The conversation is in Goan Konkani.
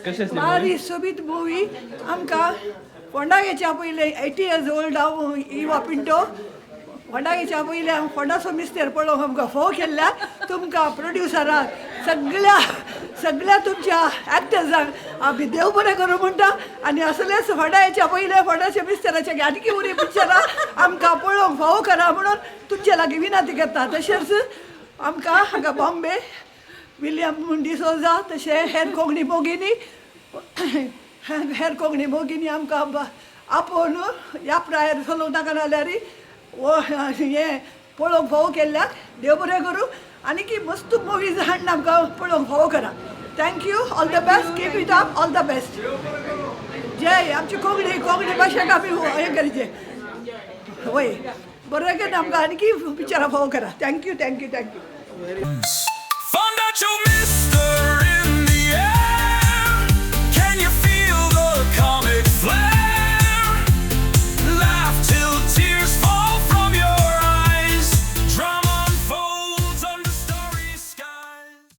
कशी आसली बारी सोबीत मुवी. आमकां फोंडा घेच्या पयले 80 इयर्स ओल्ड हांव इवा पिंटो. फोंडा घेच्या पयले हांव फोंडाचो मिस्तेर पळोवंक आमकां फोव केल्ल्या. तुमकां प्रोड्युसराक, सगळ्या सगळ्या तुमच्या एक्टर्सांक आमी देव बरें करूं म्हणटा. आनी असलेच फोंडा येच्या पयले फोंडाच्या मिस्तेराच्या आणखी उरी पिक्चरां आमकां पळोवंक फावो करा म्हणून तुमचे लागीं विनंती करता. तशेंच आमकां हांगा बॉम्बे विलियम डिसोजा तशें हेर कोंकणी मोगिनी, हेर कोंकणी मोगिनी आमकां आपोवन ह्या प्रायर चलोवंक नाका जाल्यार हें पळोवंक फावो केल्ल्याक देव बरें करूं. आनी की मस्त मुवीज हाडून आमकां पळोवंक फावो करा. Thank you, all the best, keep it up, all the best. जय आमची कोंकणी. कोंकणी भाशेक आमी हें करचें वय बरें करून आमकां आनी पिक्चरां फावो करा. Thank you, thank you, thank you. Fondacho Mister.